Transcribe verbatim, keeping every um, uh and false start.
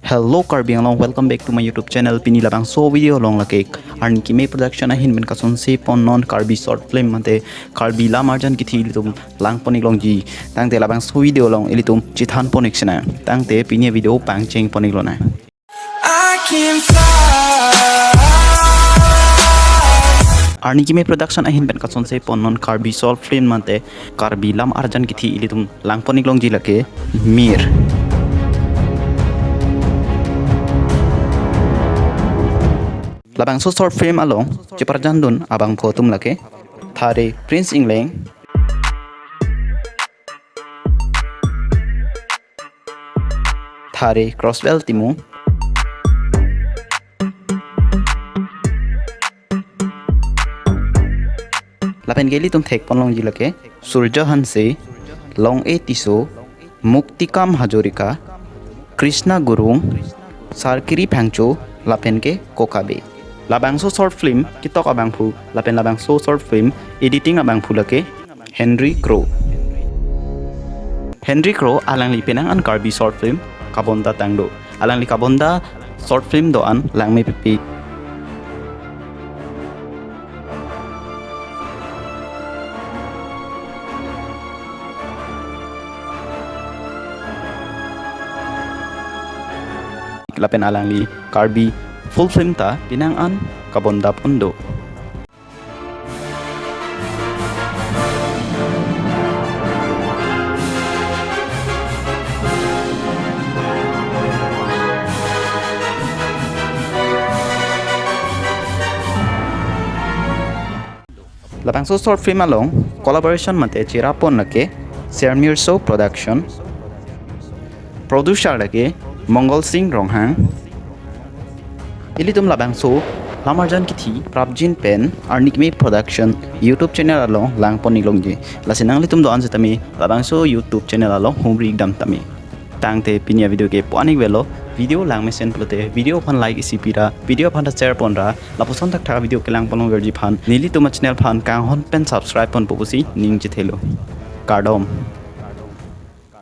Hello Karbi Anglong, welcome back to my YouTube channel. Pini labangso video along lake Arni Keme Production ahin pen kasonse pon non Karbi short film mate Karbi lam arjan kithi ilitum lang pon ik longji. Tangte labangso video along ilitum chethan pon ik sena. Tangte pini video pangcheng pon ik lonang. I can fly. Arni Keme Production ahin pen kasonse pon non Karbi short film mate Karbi lam arjan kithi ilitum lang pon ik longji lake Mir. Labangso short film along cheparjandun abangphu atum lake Thare Prince Engleng, Thare Crosswell Timung, lapen ke ilitum thek pon longji lake Surjo Hanse, Long-e Tisso, Muktikam Hazarika, Krishna Gurung, Sarkiri Phangcho, lapen ke Kokabe. Labangso short film ketok abangphu lapen labangso short film editing abangphu lake Henry Crow. Henry Crow alangli penang an Karbi short film kabonta tangdo. Alangli kabonta short film do-an langme pipi. Lapen alangli Karbi full film ta penang an kabonta pon do. Labangso short film along collaboration mate cherap pon lake Sermirso Production, producer lake Mongol Singh Ronghang. Ilitum labangso lam arjan kithi prapjin pen Arni Keme Production YouTube channel along lang pon ik longji. Lasi nanglitum do-an setame labangso YouTube channel along humri ik dam tame. Tangte pini avideo ke pu-an ik velo. Video langmesen pulote video aphan like isi pira, video aphan ta share ponra, lapuson thakthak video kelang pon longverji aphan nelitum achannel aphan kanghon pen subscribe ponpo pusi ning chethelo. Kardom.